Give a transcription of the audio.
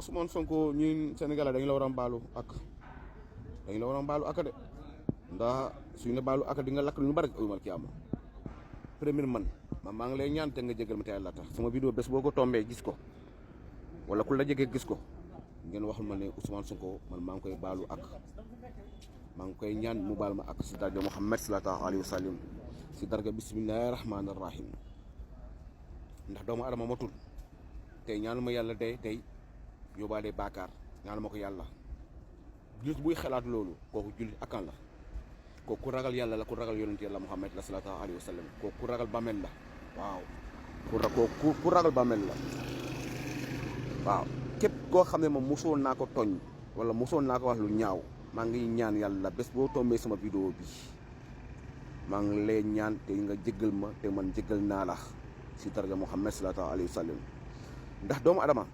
Ousmane Sonko ñun Sénégalais dañu la war a mbaalu ak dañu la war a mbaalu ak de ndax suñu la baalu ak di nga lakk lu ñu bari uyumal ki am premier man maa ngi lay ñaan te nga jégal ma te yàlla tax sama vidéo bés boo ko tombee gis ko wala ku la jege gis ko ngeen waxul ma ne Ousmane Sonko man maa ngi koy baalu ak maa ngi koy ñaan mu baal ma ak si darja Muhammad sallallahu alayhi wa sallam si darga bismillahi rahmaani rahim ndax doomu adama matul tey ñaanu ma yàlla tey yóbbaale baakaar ñaanu ma ko yàlla jullit buy xalaat loolu kooku jullit akan la kooku ku ragal yàlla la ku ragal yonent yàlla Muhammad la sallallahu alayhi wa sallam kooku ku ragal bàmmeel la waaw ku ragal bàmmeel la waaw képp koo xam ne moom mosoon naa ko tooñ wala mosoon naa ko wax lu ñaaw maa ngi ñaan yàlla bés boo tombee sama vidéo bi maa ngi lay ñaan te nga jéggal ma te man jéggal naa la si daraja Muhammad sallallahu alayhi wa sallam ndax doomu adama